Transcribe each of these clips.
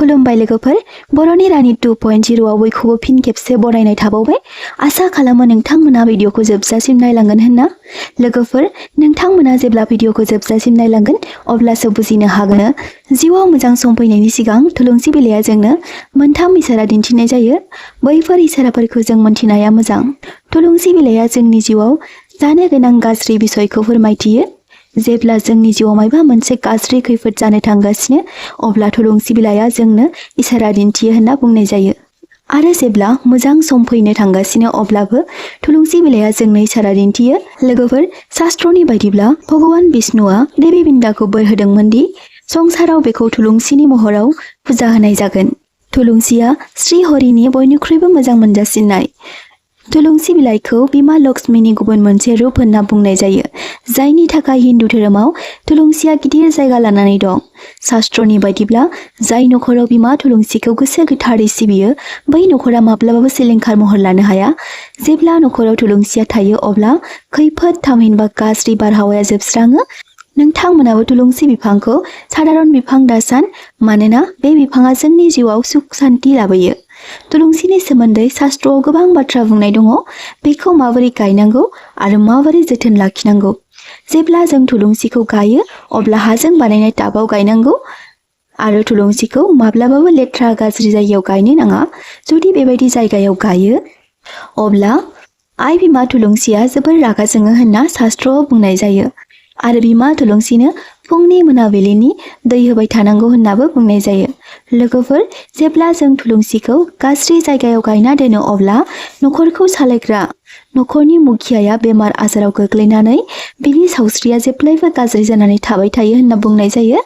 खुलुमबाय लोगोफोर, बर'नि रानि 2.0आव बयखौबो फिन खेबसे बरायनाय थाबावबाय। आसा खालामो नोंथांमोना भिडिअखौ जोबजासिम नायलांगोन होनना। लोगोफोर, नोंथांमोना जेब्ला भिडिअखौ जोबजासिम नायलांगोन अब्लासो बुजिनो हागोन जिउआव मोजां सम फैनायनि सिगां थुलुंसि बिलाइया जोंनो मोनथाम इसारा दिन्थिनाय जायो। बैफोर इसाराफोरखौ जों मोनथिनाया मोजां। थुलुंसि बिलाइया जोंनि जिउआव जानो गोनां गाज्रि बिसयखौ फोरमायथियो। जेब्ला जोंनि जिउआव मायबा मोनसे गाज्रि खैफोद जानो थांगासिनो अब्ला थुलुंसि बिलाइया जोंनो इसारा दिन्थियो होनना बुंनाय जायो। आरो जेब्ला मोजां सम फैनो थांगासिनो अब्लाबो थुलुंसि बिलाइया जोंनो इसारा दिन्थियो। लोगोफोर, शास्त्रनि बायदिब्ला भगवान विष्णुआ देवी बिन्दाखौ बोर होदोंमोन दि संसाराव बेखौ थुलुंसिनि महराव फुजा होनाय जागोन। थुलुंसिया श्री हरिनि बयनिख्रुइबो मोजां मोनजासिननाय। थुलुंसि बिलाइखौ बिमा लक्ष्मीनि गुबुन मोनसे रूप होनना बुंनाय जायो, जायनि थाखाय हिन्दु धोरोमाव थुलुंसिया गिदिर जायगा लानानै दं। शास्त्रनि बायदिब्ला जाय नखराव बिमा थुलुंसिखौ गोसो गोथारै सिबियो बै नखरा माब्लाबाबो सिलिंखार महर लानो हाया। जेब्ला नखराव थुलुंसिया थायो अब्ला खैफोद, थामहिनबा गाज्रि बारहावाया जोबस्राङो। नोंथांमोनाबो थुलुंसि बिफांखौ साधारन बिफां दासान, मानोना बे बिफाङा जोंनि जिउआव सुख शान्ति लाबोयो। थुलुंसिनि सोमोन्दै शास्त्रआव गोबां बाथ्रा बुंनाय दङ। बेखौ माबोरै गायनांगौ आरो माबोरै जोथोन लाखिनांगौ। जेब्ला जों थुलुंसिखौ गायो अब्ला हाजों बानायनाय टाबआव गायनांगौ आरो थुलुंसिखौ माब्लाबाबो लेथ्रा गाज्रि जायगायाव गायनो नाङा। जुदि बेबायदि जायगायाव गायो अब्ला आइ बिमा थुलुंसिया जोबोर रागा जोङो होनना शास्त्रआव बुंनाय जायो आरो बिमा थुलुंसिनो फुंनि मोनाबिलिनि दै होबाय थानांगौ होननाबो बुंनाय जायो। लोगोफोर, जेब्ला जों थुलुंसिखौ गाज्रि जायगायाव गायना दोनो अब्ला नखरखौ सालायग्रा नखरनि मुखियाया बेमार आजाराव गोग्लैनानै बिनि सावस्रिया जेब्लायबो गाज्रि जानानै थाबाय थायो होनना बुंनाय जायो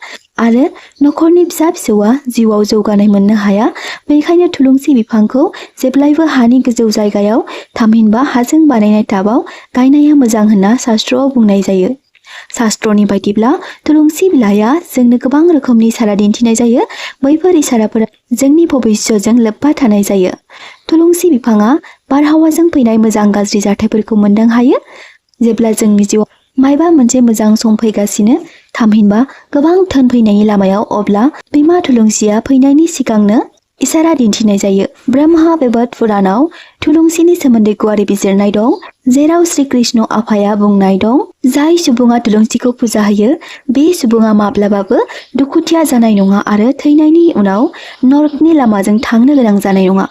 आरो नखरनि फिसा फिसौआ जिउआव जौगानाय मोननो हाया। बेनिखायनो थुलुंसि बिफांखौ जेब्लायबो हानि गोजौ जायगायाव, थामहिनबा हाजों बानायनाय टाबआव गायनाया मोजां होनना शास्त्रआव बुंनाय जायो। शास्त्रनि बायदिब्ला थुलुंसि बिलाइया जोंनो गोबां रोखोमनि इसारा दिन्थिनाय जायो। बैफोर इसाराफोरा जोंनि भबिष्यजों लोब्बा थानाय जायो। थुलुंसि बिफाङा बारहावाजों फैनाय मोजां गाज्रि जाथायफोरखौ मोनदां हायो। जेब्ला जोंनि जिउआव मायबा मोनसे मोजां सम फैगासिनो, थामहिनबा गोबां धोन फैनायनि लामायाव, अब्ला बिमा थुलुंसिया फैनायनि सिगांनो इसारा दिन्थिनाय जायो। ब्रह्मा बेबद पुराणाव थुलुंसिनि सोमोन्दै गुवारै बिजिरनाय दं, जेराव श्री कृष्ण आफाया बुंनाय दं, जाय सुबुङा थुलुंसिखौ फुजा होयो बे सुबुङा माब्लाबाबो दुखुथिया जानाय नङा आरो थैनायनि उनाव नरकनि लामाजों थांनो गोनां जानाय नङा।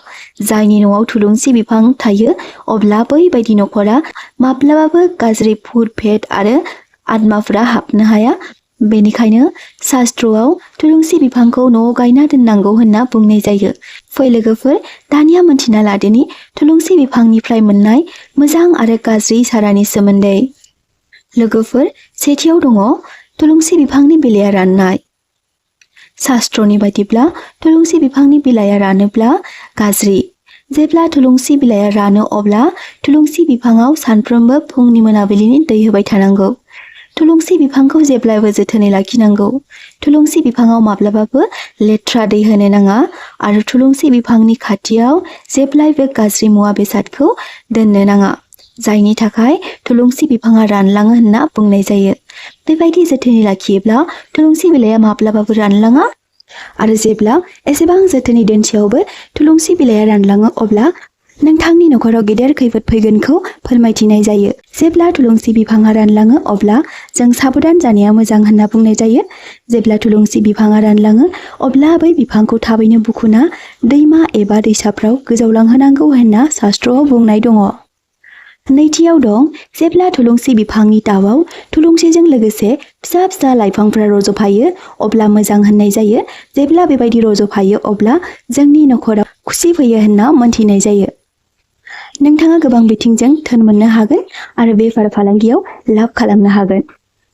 जायनि न'आव थुलुंसि बिफां थायो अब्ला बै बायदि नखरा माब्लाबाबो गाज्रि भुत भेट आरो आत्माफोरा हाबनो हाया। बेनिखायनो शास्त्रआव थुलुंसि बिफांखौ न'आव गायना दोननांगौ होनना बुंनाय जायो। फै लोगोफोर, दानिया मोनथिना लादोनि थुलुंसि बिफांनिफ्राय मोननाय मोजां आरो गाज्रि इसारानि सोमोन्दै। लोगोफोर, सेथियाव दङ थुलुंसि बिफांनि बिलाइया राननाय। शास्त्रनि बायदिब्ला थुलुंसि बिफांनि बिलाइया रानोब्ला गाज्रि। जेब्ला थुलुंसि बिलाइया रानो अब्ला थुलुंसि बिफाङाव सानफ्रोमबो फुंनि मोनाबिलिनि दै होबाय थानांगौ। थुलुंसि बिफांखौ जेब्लाबो जोथोनै लाखिनांगौ। थुलुंसि बिफाङाव माब्लाबाबो लेथ्रा दै होनो नाङा आरो थुलुंसि बिफांनि खाथियाव जेब्लायबो गाज्रि मुवा बेसादखौ दोननो नाङा, जायनि थाखाय थुलुंसि बिफाङा रानलाङो होनना बुंनाय जायो। बेबायदि जोथोनै लाखियोब्ला थुलुंसि बिलाइया माब्लाबाबो रानलाङा आरो जेब्ला एसेबां जोथोनै दोनसेयावबो थुलुंसि बिलाइया रानलाङो अब्ला नोंथांनि नखराव गेदेर खैफोद फैगोनखौ फोरमायथिनाय जायो। जेब्ला थुलुंसि बिफाङा रानलाङो अब्ला जों साबधान जानाया मोजां होनना बुंनाय जायो। जेब्ला थुलुंसि बिफाङा रानलाङो अब्ला बै बिफांखौ थाबैनो बुखुना दैमा एबा दैसाफ्राव गोजावलांहोनांगौ होनना शास्त्रआव बुंनाय दङ। नैथियाव दं, जेब्ला थुलुंसि बिफांनि टाबआव थुलुंसिजों लोगोसे फिसा फिसा लाइफांफोरा रज'फायो अब्ला मोजां होननाय जायो। जेब्ला बेबायदि रज'फायो अब्ला जोंनि नखराव खुसि फैयो होनना मोनथिनाय जायो। नोंथाङा गोबां बिथिंजों धोन मोननो हागोन आरो बेफार फालांगियाव लाब खालामनो हागोन।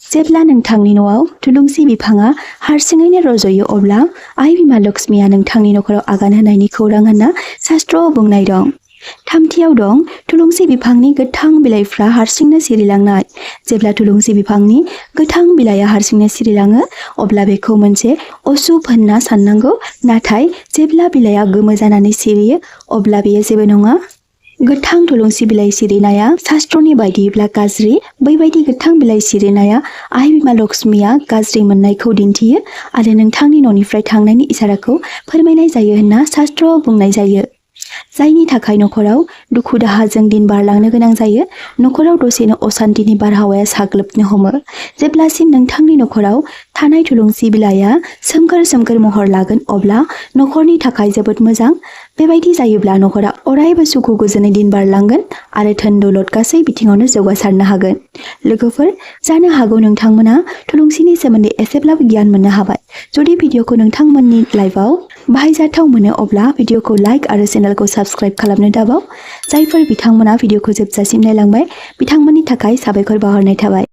जेब्ला नोंथांनि न'आव थुलुंसि बिफाङा हारसिङैनो रज'यो अब्ला आइ बिमा लक्ष्मीया नोंथांनि नखराव आगान होनायनि खौरां होनना शास्त्रआव बुंनाय दं। थामथियाव दं, थुलुंसि बिफांनि गोथां बिलाइफ्रा हारसिंनो सिरिलांनाय। जेब्ला थुलुंसि बिफांनि गोथां बिलाइया हारसिंनो सिरिलाङो अब्ला बेखौ मोनसे अशुभ होनना साननांगौ, नाथाय जेब्ला बिलाइया गोमो जानानै सिरियो अब्ला बेयो जेबो नङा। गोथां थुलुंसि बिलाइ सिरिनाया शास्त्रनि बायदिब्ला गाज्रि। बैबायदि गोथां बिलाइ सिरिनाया आइ बिमा लक्ष्मीया गाज्रि मोननायखौ दिन्थियो आरो नोंथांनि न'निफ्राय थांनायनि इसाराखौ फोरमायनाय जायो होनना शास्त्रआव बुंनाय जायो। जायनि थाखाय नखराव दुखु दाहाजों दिन बारलांनो गोनां जायो। नखराव दसेनो असान्तिनि बारहावाया साग्लोबनो हमो। जेब्लासिम नोंथांनि नखराव थानाय थुलुंसि बिलाइया सोमखोर सोमखोर महर लागोन अब्ला नखरनि थाखाय जोबोद मोजां। बेबायदि जायोब्ला नखरा अरायबो सुखु गोजोनै दिन बारलांगोन आरो धोन दौलत गासै बिथिङावनो जौगासारनो हागोन। लोगोफोर, जानो हागौ नोंथांमोना थुलुंसिनि सोमोन्दै एसेब्लाबो गियान मोननो हाबाय। जुदि भिडिअखौ नोंथांमोननि लाइफआव बाहायजाथाव मोनो अब्ला भिडिअखौ लाइक आरो चेनेलखौ साबस्क्राइब खालामनो दाबाव। जायफोर बिथांमोना भिडिअखौ जोबजासिम नायलांबाय बिथांमोननि थाखाय साबायखर बावहरनाय थाबाय।